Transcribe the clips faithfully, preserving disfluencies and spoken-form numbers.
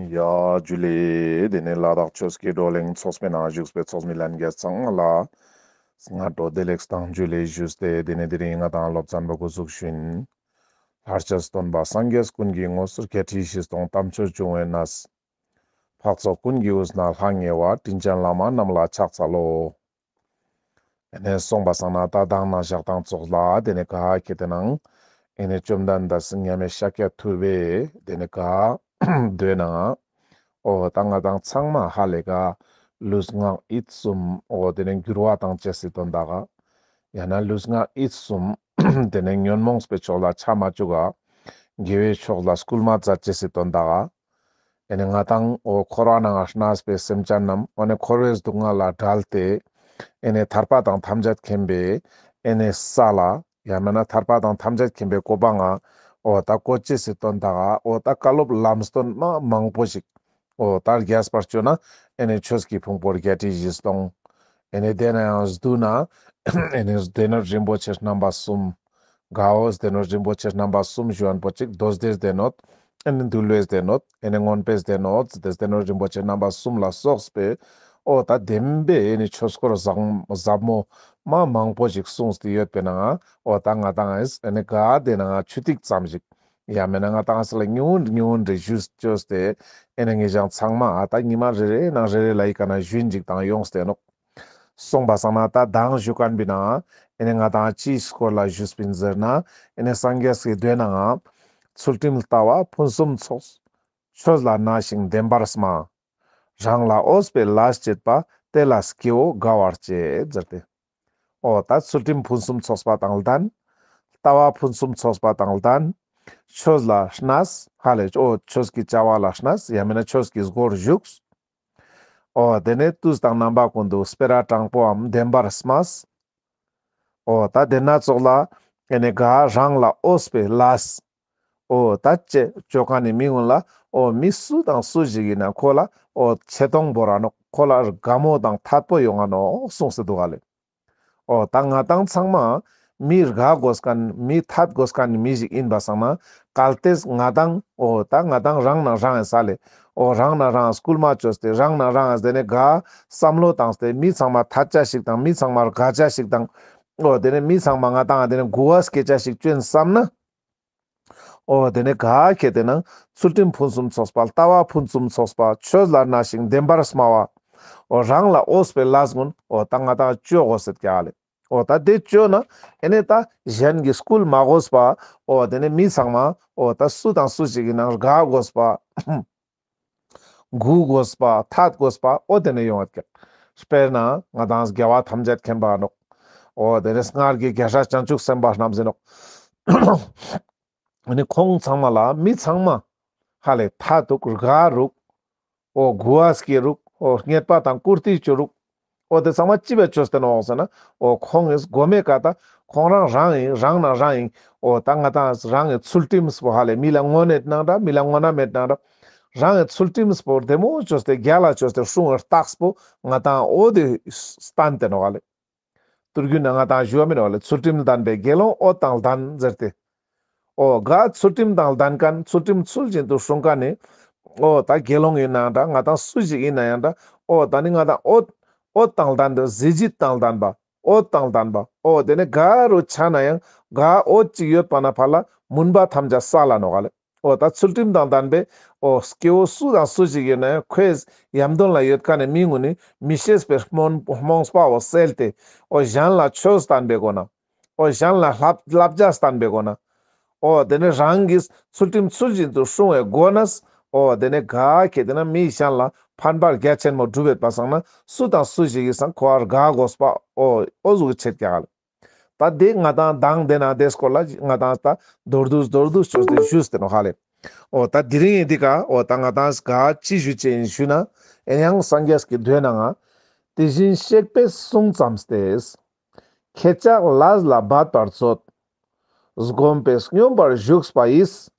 ཡ་ཇུ་ལེ། དེ་ནས་ལ་དྭགས་ཆོས་ཀྱི་བགྲོ་གླེང་ཚོགས་པའི་ནང་བཞུགས་པའི་ཚོགས་མི་ལྷན་རྒྱས་ཚང་མ་ལ་སྔ་དྲོ་བདེ་ལེགས་དང་ཇུ་ལེ་ཞུས་ཏེ། དེ་ནས་དེ་རིང་ང་དང་སློབ་ཚན་པོ་འགོ་འཛུགས་ཤིན། ལྷར་བཅས་སྟོན་པ་སངས་རྒྱས་ཀུན་གྱི་ངོ་བོ། བརྒྱད་ཁྲི་བཞི་སྟོང་དམ་ཆོས་འབྱུང་བའི་གནས། འཕགས་ཚོགས་ཀུན་གྱི་དབུས་ན་ལྷང་ངེ་བ། དྲིན་ཅན་བླ་མ་རྣམས་ལ་ཕྱག་འཚལ་ལོ། ཨེ་ནེ་སོང་པ་སང་ན་ད་མདང་ནང་ཞག་དང་ཙོགས་ལ་དེ་ནས་ག་ཁེ་དེ་ནང་ཨེ་ནེ་བཅོམ་ལྡན་འདས་མཉམ་མེད་ཤཱཀྱ་ཐུབ་པས་དེ་ནས་ག་མདོའི་ནང་འོ་ད་ང་དང་ཚང་མ་ཧ་ལས་ག་ལུས་ངག་ཡིད་གསུམ་འོ་དེ་ནས་འགྱུར་བ་བཏང་ཅེས་སི་དོན་དག་ག་ཡང་ན་ལུས་ངག་ཡིད་གསུམ་དེ་ནས་ཉོན་མོངས་པའི་ཕྱོགས་ལ་ཆ་མ་བཅུག་ག་དགེ་བའི་ཕྱོགས་ལ་སྐུལ་མ་མཛད་ཅེས་སི་དོན་དག་ག་ཨེ་ནེ་ང་དང་འོ་འཁོར་བ་ནང་ང་གནས་པའི་སེམས་ཅན་རྣམས་འོ་ནེ་འཁོར་བའི་སྡུག་བསྔལ་ལ་བྲལ་ཏེ་ཨེ་ནེ་ཐར་པ་དང་ཐམས་ཅད་མཁྱེན་པའི་ཨེ་ནེ་ས་ལ་ཡང་མེད་ན་ཐར་པ་དང་ཐམས་ཅད་མཁྱེན་པའི་གོ་འཕང་ང་འོ་ད་བཀོད་ཅེས་སི་དོན་དག་ག་འོ་ད་བཀའ་སློབ་ལམ་སྟོན་མ་མང་པོ་ཞིག་འོ་ད་རྒྱས་པར་བརྗོད་ན་ཨེ་ནེ་ཆོས་ཀྱི་ཕུང་པོ་བརྒྱད་ཁྲི་བཞི་སྟོང་། ཨེ་ནེ་དེ་ནས་ཡང་བསྡུ་ན་ཨེ་ནེ་སྡེ་སྣོད་རིན་པོ་ཆེ་རྣམ་པ་གསུམ། གའོ་སྡེ་སྣོད་རིན་པོ་ཆེ་རྣམ་པ་གསུམ་ཞུ་མཁན་པོ་ཅིག་མདོ་སྡེའི་སྡེ་སྣོད། ཨེ་ནེ་འདུལ་བའི་སྡེ་སྣོད། ཨེ་ནེ་མངོན་པའི་སྡེ་སྣོད་ཟེར་ཏེ་སྡེ་སྣོད་རིན་པོ་ཆེ་རྣམ་པ་གསུམ་ལ་སོགས་པའི་འོ་ད་བདེན་པའི་ཨེ་ནེ་ཆོས་སྐོར་ཟབ་ཟབ་མོ་མ་མང་པོ་ཞིག་གསུངས་ཏེ་ཡོད་པའི་ནང་འོ་ད་ང་དང་ཨེ་ནེ་ག་དེ་ནང་ཆུ་ཐིགས་ཙམ་ཞིག་ཡང་མེད་ན་ང་དང་ཨེ་ལ་ཉུང་ངུ་ཉུང་ངུ་རེ་ཞུས་བཅོས་ཏེ་ཨེ་ནེ་ངེད་ཅག་ཚང་མ་ཨ་ད་ཉི་མ་རེ་རེ་ནང་རེ་རེ་ལ་ཡི་ག་ན་ཞུན་ཅིག་དང་ཡོངས་ཏེ་ནོག་སོང་པ་སང་ན་ད་མདང་ཞུ་མཁན་པའི་ནང་ཨེ་ནེ་ང་དང་ཅིའི་སྐོར་ལ་ཞུས་པིན་ཟེར་ན་ཨེ་ནེ་སངས་རྒྱས་ཀྱི་མདོའི་ནང་ཚུལ་ཁྲིམས་ལྟ་བ་ཕུན་སུམ་ཚོགས། ཆོས་ལ་གནས་ཤིང་བདེན་པར་སྨྲ། རང་ལ་འོས་པའི་ལས་བྱེད་པ། དེ་ལ་སྐྱེ་བོ་དགའ་བར་བྱེད་ཟེར་ཏེ། འོ་ད་ཚུལ་ཁྲིམས་ཕུན་སུམ་ཚོགས་པ་དང་ལྡན། ལྟ་བ་ཕུན་སུམ་ཚོགས་པ་དང་ལྡན། ཆོས་ལ་གནས་ཧ་ལས་འོ་ཆོས་ཀྱི་བྱ་བ་ལ་གནས་ཡང་མེད་ན་ཆོས་ཀྱི་སྒོར་ཞུགས། འོ་དེ་ནས་དུས་དང་རྣམ་པ་ཀུན་ཏུ་སྤེ་ར་དྲང་པོའམ་བདེན་པར་སྨྲས། འོ་ད་དེ་ན་ཙོགས་ལ་ཨེ་ནེ་ག་རང་ལ་འོས་པའི་ལས་འོ་ད་ཅེ་ཅོ་མཁན་ནི་མི་ཀུན་ལ་འོ་མི་སུ་དང་སུ་ཞིག་ཡིན་ན་ཁོ་ལ་འོ་ཆེ་མཐོང་བོར་ར་ནོག་ཁོ་ལ་དགའ་མོ་དང་ཐད་པོ་ཡོང་ང་ནོག་གསུངས་སེ་འདུག་ག་ལེ། འོ་ད་ང་དང་ཚང་མ་མི་དགའ་དགོས་མཁན་མི་ཐད་དགོས་མཁན་མི་ཞིག་ཡིན་པ་སང་ན་གལ་ཏེ་ང་དང་འོ་ད་ང་དང་རང་ནང་རང་ཡིན་ས་ལེ། འོ་རང་ནང་རང་སྐུལ་མ་བཅོས་ཏེ་རང་ནང་རང་དེ་ནས་ག་བསམ་བློ་བཏང་སྟེ་མི་ཚང་མ་ཐད་ཅེས་ཞིག་དང་མི་ཚང་མ་དགའ་ཅེས་ཞིག་དང་འོ་དེ་ནས་མི་ཚང་མ་ང་དང་དེ་ནས་མགུ་བ་སྐྱེ་ཅེས་ཞིག་བཅོ་ཡིན་བསམ་ན། འོ་དེ་ནས་ག་ཁེ་དེ་ནང་ཚུལ་ཁྲིམས་ཕུན་སུམ་ཚོགས་པ་ལྟ་བ་ཕུན་སུམ་ཚོགས་པ་ཆོས་ལ་གནས་ཤིང་བདེན་པར་སྨྲ་བ། འོ་རང་ལ་འོས་པའི་ལས་ཀུན་འོ་ད་ང་དང་བཅོ་དགོས་ཟེར་ཀྱག་ལེ། འོ་ད་དེ་བཅོ་ན་ཨེ་ནེ་ད་གཞན་གྱི་སྐུལ་མ་དགོས་པ། འོ་དེ་ནས་མི་ཚང་མ་འོ་ད་སུ་དང་སུ་ཞིག་ཡིན་ན་དགའ་དགོས་པ། མགུ་དགོས་པ་ཐད་དགོས་པ་འོ་དེ་ནས་ཡོང་བ་ཀྱག་དཔེར་ན་ང་དང་རྒྱལ་བ་ཐམས་ཅད་མཁྱེན་པ་ནོག་འོ་དེ་ནས་སྔར་གྱི་རྒྱལ་སྲས་བྱང་ཆུབ་སེམས་དཔའ་རྣམས་ཡིན་ནོག་ཨེ་ནེ་ཁོང་ཚང་མ་ལ་མི་ཚང་མ་ཧ་ལས་ཐད་དུག་དགའ་རུག་འོ་མགུ་བ་སྐྱེ་རུག་འོ་རྙེད་པ་དང་བཀུར་སྟི་བཅོ་རུག་འོ་དེ་ཚང་མ་ཅི་བས་བཅོས་ཏེ་ནོག་ཟེར་ན། འོ་ཁོང་གིས་གོ་མེ་ཀ་ད་ཁོང་རང་རང་ཡིན་རང་ནང་རང་ཡིན། འོ་ད་ང་དང་རང་གི་ཚུལ་ཁྲིམས་པོ་ཧ་ལས་མི་ལ་ངོ་ནེ་ནང་འདྲ་མི་ལ་ངོ་ན་མེད་ནང་འདྲ། རང་གི་ཚུལ་ཁྲིམས་པོ་བདེ་མོ་བཅོས་ཏེ་རྒྱལ་ལ་བཅོས་ཏེ་སྲུང་བའི་རྟགས་པོ་ང་དང་འོ་དེ་བསྟན་ཏེ་ནོག་ལེ། ཐུར་རྒྱུད་ན་ང་དང་ཞུ་བ་མེན་ནོག་ལེ། ཚུལ་ཁྲིམས་ལྡན་པའི་དགེ་སློང་འོད་དང་ལྡན་ཟེར་ཏེ། འོ་ག་ཚུལ་ཁྲིམས་དང་ལྡན་མཁན་ཚུལ་ཁྲིམས་ཚུལ་བཞིན་དུ་སྲུང་མཁན་ནི། འོ་ད་དགེ་སློང་ཡིན་ནའང་འདྲ་ང་དང་སུ་ཞིག་ཡིན་ནའང་འདྲ། འོ་ད་ནི་ང་དང་འོད་འོད་དང་ལྡན་པ་གཟི་བརྗིད་དང་ལྡན་པ། འོད་དང་ལྡན་པ། འོ་དེ་ནི་ག་རུ་ཆ་ན་ཡང་ག་འོད་ཅིག་ཡོད་པ་ན་ཕར་ལ་མུན་པ་ཐམས་ཅད་སལ་ལ་ནོག་ལེ། འོ་ད་ཚུལ་ཁྲིམས་དང་ལྡན་པའི་འོ་སྐྱེ་བོ་སུ་དང་སུ་ཞིག་ཡོད་ན་ཡང་ཁོའི་ཡམ་དོན་ལ་ཡོད་མཁན་ནི་མི་ངུ་ནི་མི་ཤེས་པའི་རྨོངས་རྨོངས་པ་བོ་སེལ་ཏེ། འོ་གཞན་ལ་ཆོས་བསྟན་པའི་སྒོ་ནས། འོ་གཞན་ལ་བསླབ་བསླབ་བྱ་བསྟན་པའི་སྒོ་ནས། འོ་དེ་ནས་རང་གིས་ཚུལ་ཁྲིམས་ཚུལ་བཞིན་དུ་སྲུང་བའི་སྒོ་ནས། འོ་དེ་ནས་ག་ཁེ་དེ་ན་མི་གཞན་ལ་ཕན་པ་རྒྱ་ཆེན་མོ་སྒྲུབ་ཡོད་པ་སང་ན་སུ་དང་སུ་ཞིག་གིས་སང་ཁོ་བར་དགའ་དགོས་པ་འོ་འོ་ཟུག་ཆེད་ཀྱག་ལེ། ད་དེ་ང་དང་མདང་དེ་ན་དེ་སྐོར་ལ་ང་དང་ད་མདོར་བསྡུས་མདོར་བསྡུས་བཅོས་ཏེ་ཞུས་ཏེ་ནོག་ཧ་ལེ། འོ་ད་དེ་རིང་ཡིན་དེ་ཀ་འོ་ད་ང་དང་ག་ཅི་ཞུ་ཅེས་ཡིན་ཞུ་ན། ཨེ་ཡང་སངས་རྒྱས་ཀྱི་མདོའི་ནང་ང་། དེ་བཞིན་གཤེགས་པས་གསུངས་ཙམ་སྟེ། ཁྱེད་ཅག་ལས་ལ་འབད་པར་མཛོད། བསྒོམས་པས་སྙོམས་པར་ཞུགས་པ་ཡིས།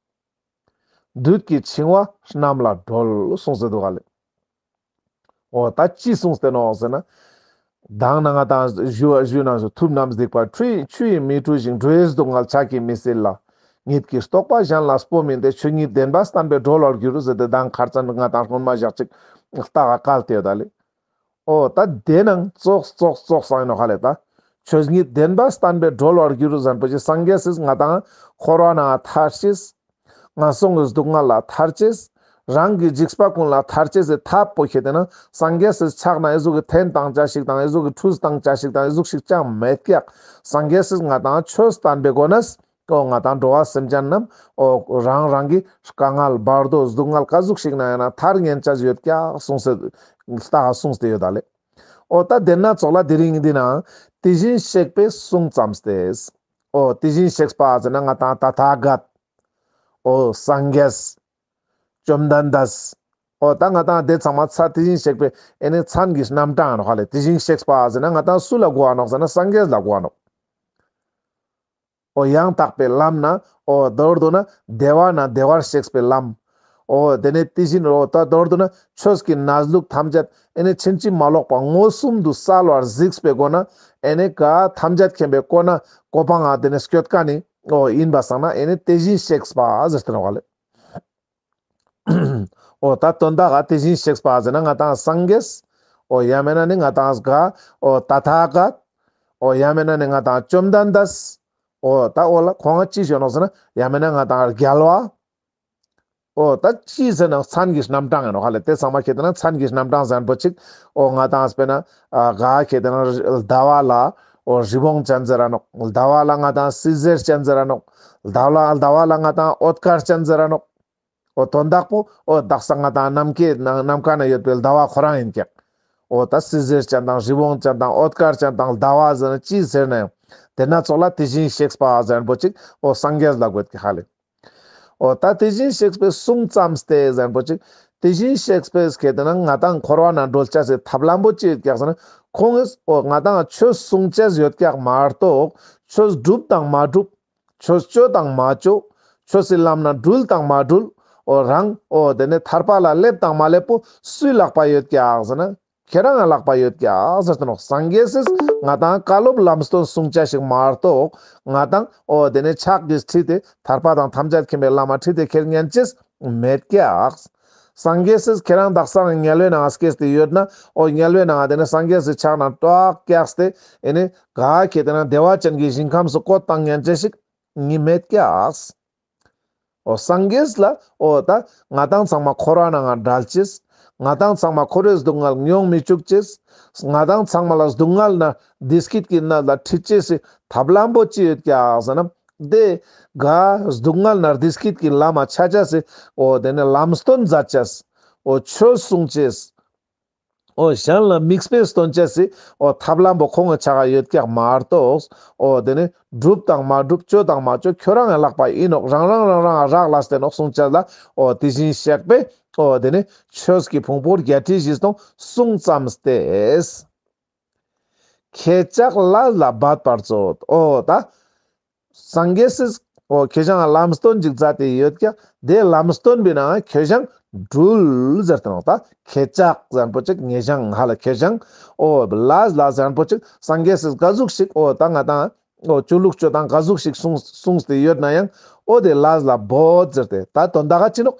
བདུད་ཀྱི་འཆིང་བ་རྣམས་ལ་སྒྲོལ། གསུངས་ཏེ་འདུག་ག་ལེ། འོ་ད་ཅི་གསུངས་ཏེ་ནོག་ཟེར་ན། མདང་ནང་ང་དང་ཞུ་བ་ཞུ་ན་ཐུབ་རྣམས་སྡིག་པ་ཆུ་ཡིས་མི་འཁྲུ་ཞིང་འགྲོ་བའི་སྡུག་བསྔལ་ཕྱག་གིས་མི་སེལ་ལ། ཉིད་ཀྱི་རྟོགས་པ་གཞན་ལ་སྤོ་མིན་ཏེ། ཆོས་ཉིད་བདེན་པ་བསྟན་པས་གྲོལ་བར་འགྱུར་ཟེར་ཏེ་མདང་ཁར་ཙམ་ང་དང་སྔོན་མ་ཞག་ཅིག་ལྟ་ག་བཀལ་ཏེ་ཡོད་ད་ལེ། འོ་ད་དེ་ནང་ཙོགས་ཙོགས་ཙོགས་སང་ཡིན་ནོག་ཧ་ལེ་ད། ཆོས་ཉིད་བདེན་པ་བསྟན་པས་གྲོལ་བར་འགྱུར་ཟེར་པོ་ཅིག་སངས་རྒྱས་སི་ང་དང་འཁོར་བ་ནང་ཐར་ཅེས། ངན་སོང་གི་སྡུག་བསྔལ་ལ་ཐར་ཅེས། རང་གི་འཇིགས་པ་ཀུན་ལ་ཐར་ཅེས་སི་ཐབས་པོ་ཁྱེར་ཏེ་ན་སངས་རྒྱས་སི་ཕྱག་ན་ཨི་ཟུག་གི་ཐེན་བཏང་ཅེས་ཤིག་དང་ཨི་ཟུག་གི་ཁྲུས་བཏང་ཅེས་ཤིག་དང་ཨི་ཟུག་ཤིག་ཅང་མེད་ཀྱག་སངས་རྒྱས་སི་ང་དང་ཆོས་བསྟན་པའི་སྒོ་ནས། འོ་ང་དང་འགྲོ་བ་སེམས་ཅན་རྣམས་འོ་རང་རང་གི་དཀའ་ངལ་བར་དོ་སྡུག་བསྔལ་ག་ཟུག་ཞིག་ན་ཡང་ན་ཐར་ཉན་ཅེས་ཡོད་ཀྱག་གསུངས་ཏེ་ལྟ་ག་གསུངས་ཏེ་ཡོད་ད་ལེ། འོ་ད་དེ་ན་ཙོགས་ལ་དེ་རིང་འདི་ན་དེ་བཞིན་གཤེགས་པས་གསུངས་ཙམ་སྟེ། འོ་དེ་བཞིན་གཤེགས་པ་ཟེར་ན་ང་དང་ཏ་ཐཱ་ག་ཏ། འོ་སངས་རྒྱས། བཅོམ་ལྡན་འདས། འོ་ད་ང་དང་དེ་ཚང་མ་ཚ་དེ་བཞིན་གཤེགས་པའི་ཨེ་ནི་མཚན་གྱི་རྣམ་གྲངས་ཨིན་ནོག་ཧ་ལེ། དེ་བཞིན་གཤེགས་པ་ཟེར་ན་ང་དང་སུ་ལ་གོ་འ་ནོག་ཟེར་ན་སངས་རྒྱས་ལ་གོ་འ་ནོག་འོ་ཡང་དག་པའི་ལམ་ན་འོ་མདོར་བསྡུ་ན་བདེ་བ་ན་བདེ་བར་གཤེགས་པའི་ལམ། འོ་དེ་ནས་དེ་བཞིན་འོ་ད་མདོར་བསྡུ་ན་ཆོས་ཀྱི་གནས་ལུགས་ཐམས་ཅད་ཨེ་ནི་ཕྱིན་ཅི་མ་ལོག་པ་མངོན་སུམ་དུ་གསལ་བར་གཟིགས་པའི་སྒོ་ན་ཨེ་ནི་ག་ཐམས་ཅད་མཁྱེན་པའི་གོ་ན་གོ་འཕང་ང་དེ་ནས་སྐྱོད་མཁན་ནི་འོ་ཡིན་པ་སང་ན་ཨེ་ནི་དེ་བཞིན་གཤེགས་པ་ཟེར་ཏེ་ནོག་ཧ་ལེ། འོ་ད་དོན་དག་ག་དེ་བཞིན་གཤེགས་པ་ཟེར་ན་ང་དང་སངས་རྒྱས། འོ་ཡང་མེད་ན་ནི་ང་དང་ག་འོ་ཏ་ཐཱ་ག་ཏ། འོ་ཡང་མེད་ན་ནི་ང་དང་བཅོམ་ལྡན་འདས། འོ་ད་འོ་ལ་ཁོང་ང་ཅི་ཞུ་ནོག་ཟེར་ན་ཡང་མེད་ན་ང་དང་རྒྱལ་བ། འོ་ད་ཅི་ཟེར་ན་མཚན་གྱི་རྣམ་གྲངས་ཨིན་ནོག་ཧ་ལེ། དེ་ཚང་མ་ཁྱེར་ཏེ་ན་མཚན་གྱི་རྣམ་གྲངས་ཟེར་ན་པོ་ཅིག་འོ་ང་དང་དཔེར་ན་ག་ཁྱེར་ཏེ་ན་ཟླ་བ་ལ་འོ་རི་བོང་ཅན་ཟེར་ར་ནོག་ཟླ་བ་ལ་ང་དང་བསིལ་ཟེར་ཅན་ཟེར་ར་ནོག་ཟླ་བ་ལ་ཟླ་བ་ལ་ང་དང་འོད་དཀར་ཅན་ཟེར་ར་ནོག་འོ་དོན་དག་པོ་འོ་དག་ས་ང་དང་ནམ་མཁའི་ནང་ནམ་མཁའ་ན་ཡོད་པའི་ཟླ་བ་ཁོ་རང་ཡིན་ཀྱག་འོ་ད་བསིལ་ཟེར་ཅན་དང་རི་བོང་ཅན་དང་འོད་དཀར་ཅན་དང་ཟླ་བ་ཟེར་ན་ཅི་ཟེར་ན་ཡང་དེ་ན་ཙོགས་ལ་དེ་བཞིན་གཤེགས་པ་ཟེར་ན་པོ་ཅིག་འོ་སངས་རྒྱས་ལ་གོ་ཀྱག་ཧ་ལེ། འོ་ད་དེ་བཞིན་གཤེགས་པས་གསུངས་ཙམ་སྟེ་ཟེར་ན་པོ་ཅིག་དེ་བཞིན་གཤེགས་པས་ཁྱེར་ཏེ་ན་ང་དང་འཁོར་བ་ན་གྲོལ་ཅེས་སི་ཐབས་ལམ་པོ་ཅི་ཡོད་ཀྱག་ཟེར་ན་ཁོང་གིས་འོ་ང་དང་ཆོས་གསུང་ཅེས་ཡོད་ཀྱག་མ་གཏོགས་ཆོས་སྒྲུབ་དང་མ་སྒྲུབ། ཆོས་ཅོ་དང་མ་ཅོ། ཆོས་སི་ལམ་ན་དྲུལ་དང་མ་དྲུལ། འོ་རང་འོ་དེ་ནས་ཐར་པ་ལ་སླེབས་དང་མ་སླེབས་པོ་སུའི་ལག་པ་ཡོད་ཀྱག་ཟེར་ན་ཁྱེད་རང་ང་ལག་པ་ཡོད་ཀྱག་ཟེར་ཏེ་ནོག་སངས་རྒྱས་སི་ང་དང་བཀའ་སློབ་ལམ་སྟོན་གསུང་ཅེས་ཤིག་མ་གཏོགས་ང་དང་འོ་དེ་ནས་ཕྱག་གིས་ཁྲིད་དེ་ཐར་པ་དང་ཐམས་ཅད་མཁྱེན་པའི་ལམ་མ་ཁྲིད་དེ་ཁྱེར་ཉན་ཅེས་མེད་ཀྱག་སངས་རྒྱས་སི་ཁྱེད་རང་དག་ས་ང་དམྱལ་བའི་ནང་སྐྱེས་ཏེ་ཡོད་ན་འོ་དམྱལ་བའི་ནང་དེ་ནས་སངས་རྒྱས་སི་ཕྱག་ན་ཏོག་བཀྱགས་ཏེ་ཨེ་ནི་ག་ཁྱེར་ཏེ་ན་བདེ་བ་ཅན་གྱི་ཞིང་ཁམས་སུ་བཀོད་བཏང་ཉན་ཅེས་ཤིག་ནི་མེད་ཀྱག་འོ་སངས་རྒྱས་ལ་འོ་ད་ང་དང་ཚང་མ་འཁོར་བ་ནང་ང་བྲལ་ཅེས། ང་དང་ཚང་མ་འཁོར་བའི་སྡུག་བསྔལ་མྱོང་མི་བཅུག་ཅེས། ང་དང་ཚང་མ་ལ་སྡུག་བསྔལ་ན་བདེ་སྐྱིད་ཀྱི་གནས་ལ་ཁྲིད་ཅེས་སི་ཐབས་ལམ་པོ་ཅི་ཡོད་ཀྱག་ཟེར་ན། དེ་ག་སྡུག་བསྔལ་ན་བདེ་སྐྱིད་ཀྱི་ལམ་མ་ཆ་ཅེས་སི་འོ་དེ་ནས་ལམ་སྟོན་མཛད་ཅེས། འོ་ཆོས་གསུང་ཅེས། འོ་གཞན་ལ་མིག་དཔེ་སྟོན་ཅེས་སི་འོ་ཐབས་ལམ་པོ་ཁོང་གི་ཕྱག་ག་ཡོད་ཀྱག་མ་གཏོགས་འོ་དེ་ནི་སྒྲུབ་དང་མ་སྒྲུབ་ཅོ་དང་མ་ཅོ་ཁྱོད་རང་ངི་ལག་པ་ཡིན་ནོག་རང་རང་རང་རང་རག་ལས་ཏེ་ནོག་གསུང་ཅེས་ལ་འོ་དེ་བཞིན་གཤེགས་པས་འོ་དེ་ནི་ཆོས་ཀྱི་ཕུང་པོ་བརྒྱད་ཁྲི་བཞི་སྟོང་གསུངས་ཙམ་སྟེ། ཁྱེད་ཅག་ལས་ལ་འབད་པར་མཛོད། འོ་ད་སངས་རྒྱས་སི་འོ་ཁྱེད་ཅག་ལམ་སྟོན་ཅིག་མཛད་དེ་ཡོད་ཀྱག་དེ་ལམ་སྟོན་པའི་ནང་ཁྱེད་ཅག་དྲུལ་ཟེར་ཏེ་ནོག་ད་ཁྱེད་ཅག་ཟེར་ན་པོ་ཅིག་ངེད་ཅག་ཧ་ལ་ཁྱེད་ཅག་འོ་ལས་ལ་ཟེར་ན་པོ་ཅིག་སངས་རྒྱས་སི་ག་ཟུག་ཞིག་འོ་ད་ང་དང་འོ་ཅོ་ལུགས་ཅོ་སྟངས་ག་ཟུག་ཞིག་གསུངས་གསུངས་ཏེ་ཡོད་ན་ཡང་འོ་དེ་ལས་ལ་འབད་ཟེར་ཏེ་ད་དོན་དག་ག་ཅི་ནོག་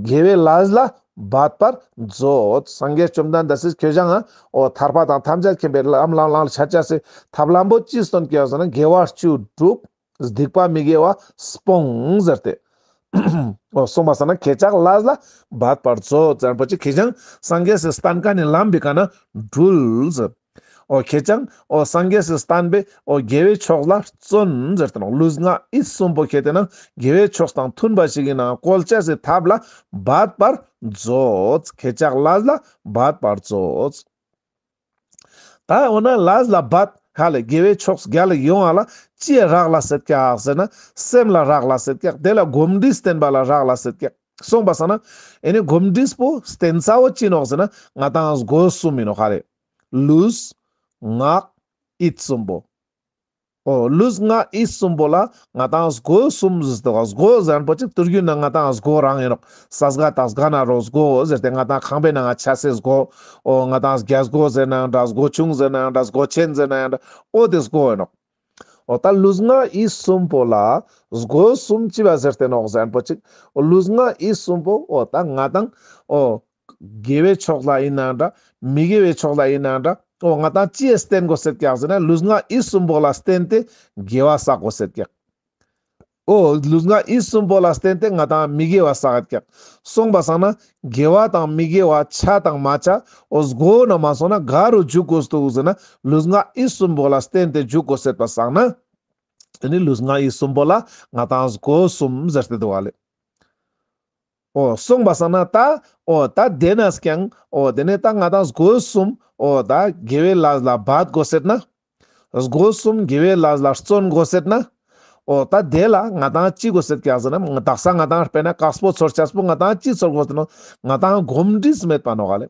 དགེ་བའི་ལས་ལ་འབད་པར་མཛོད། སངས་རྒྱས་བཅོམ་ལྡན་འདས་སི་ཁྱེད་ཅག་ང་འོ་ཐར་པ་དང་ཐམས་ཅད་མཁྱེན་པའི་ལམ་ལམ་ལམ་ལ་ཆ་ཅེས་སི་ཐབས་ལམ་པོ་ཅི་སྟོན་ཀྱག་ཟེར་ན་དགེ་བ་བཅུ་སྒྲུབ། སྡིག་པ་མི་དགེ་བ་སྤོང་ཟེར་ཏེ། འོ་གསུངས་པ་སང་ན་ཁྱེད་ཅག་ལས་ལ་འབད་པར་མཛོད་ཟེར་ན་པོ་ཅིག་ཁྱེད་ཅག་སངས་རྒྱས་སི་སྟན་ཁན་ནི་ལམ་པོའི་ཀ་ན་དྲུལ་ཟེར། འོ་ཁྱེད་ཅག་འོ་སངས་རྒྱས་སི་སྟན་པའི་འོ་དགེ་བའི་ཕྱོགས་ལ་བརྩོན་ཟེར་ཏེ་ནོག་ལུས་ངག་ཡིད་གསུམ་པོ་ཁྱེར་ཏེ་ན་དགེ་བའི་ཕྱོགས་དང་མཐུན་པ་ཞིག་གི་ནང་བཀོལ་ཅེས་སི་ཐབས་ལ་འབད་པར་མཛོད། ཁྱེད་ཅག་ལས་ལ་འབད་པར་མཛོད། ད་འོ་ན་ལས་ལ་འབད་ཧ་ལེ་དགེ་བའི་ཕྱོགས་རྒྱལ་ལ་ཡོང་ང་ལ་ཅི་རག་ལས་ཏེ་ཀྱག་ཟེར་ན་སེམས་ལ་རག་ལས་ཏེ་ཀྱག་དེ་ལ་གོམས་འདྲིས་བསྟེན་པ་ལ་རག་ལས་ཏེ་ཀྱག་གསུངས་པ་སང་ན་ཨེ་ནི་གོམས་འདྲིས་པོ་བསྟེན་ས་བོ་ཅི་ནོག་ཟེར་ན་ང་དང་སྒོ་གསུམ་ཡིན་ནོག་ཧ་ལེ། ལུས་ངག་ཡིད་གསུམ་པོ། འོ་ལུས་ངག་ཡིད་གསུམ་པོ་ལ་ང་དང་སྒོ་གསུམ་ཟེར་ཏེ་སྒོ་ཟེར་ན་པོ་ཅིག་དུས་རྒྱུན་ན་ང་དང་སྒོ་རང་ཡིན་ནོག་ས་སྒ་དང་སྒ་ན་རོ་སྒོ་ཟེར་ཏེ་ང་དང་ཁང་པའི་ནང་ང་ཆ་སའི་སྒོ། འོ་ང་དང་རྒྱ་སྒོ་ཟེར་ན་ཡང་འདྲ་སྒོ་ཆུང་ཟེར་ན་ཡང་འདྲ་སྒོ་ཆེན་ཟེར་ན་ཡང་འདྲ་འོ་དེ་སྒོ་ཡིན་ནོག་འོ་ད་ལུས་ངག་ཡིད་གསུམ་པོ་ལ་སྒོ་གསུམ་ཅི་བ་ཟེར་ཏེ་ནོག་ཟེར་ན་པོ་ཅིག་འོ་ལུས་ངག་ཡིད་གསུམ་པོ་འོ་ད་ང་དང་འོ་དགེ་བའི་ཕྱོགས་ལ་ཡིན་ན་འདྲ། མི་དགེ་བའི་ཕྱོགས་ལ་ཡིན་ན་འདྲ། འོ་ང་དང་ཅི་ཡ་བསྟེན་དགོས་ཤེད་ཀྱག་ཟེར་ན་ལུས་ངག་ཡིད་གསུམ་པོ་ལ་བརྟེན་ཏེ་དགེ་བ་བསགས་དགོས་ཤེད་ཀྱག་འོ་ལུས་ངག་ཡིད་གསུམ་པོ་ལ་བརྟེན་ཏེ་ང་དང་མི་དགེ་བ་བསགས་ཀྱག་སོང་པ་སང་ན་དགེ་བ་དང་མི་དགེ་བ་ཆ་དང་མ་ཆ་འོ་སྒོ་ན་མ་སོང་ན་ག་རུ་འཇུག་དགོས་འདུག་ཟེར་ན་ལུས་ངག་ཡིད་གསུམ་པོ་ལ་བརྟེན་ཏེ་འཇུག་དགོས་ཤེད་པ་སང་ན། ཨ་ནི་ལུས་ངག་ཡིད་གསུམ་པོ་ལ་ང་དང་སྒོ་གསུམ་ཟེར་ཏེ་འདུག་ག་ལེ། འོ་སོང་པ་སང་ན་ད་འོ་ད་དེ་ན་ཀྱང་འོ་དེ་ནས་ད་ང་དང་སྒོ་གསུམ་འོ་ད་དགེ་བའི་ལས་ལ་འབད་དགོས་ཤེད་ན། སྒོ་གསུམ་དགེ་བའི་ལས་ལ་བརྩོན་དགོས་ཤེད་ན། འོ་ད་དེ་ལ་ང་དང་ཅི་དགོས་ཤེད་ཀྱག་ཟེར་ན་དག་ས་ང་དང་དཔེར་ན་དཀགས་པོ་ཚོར་ཅེས་པོ་ང་དང་ཅི་ཚོར་དགོས་ཟེར་ན་ང་དང་གོམས་འདྲིས་མེད་པ་ནོག་ག་ལེ།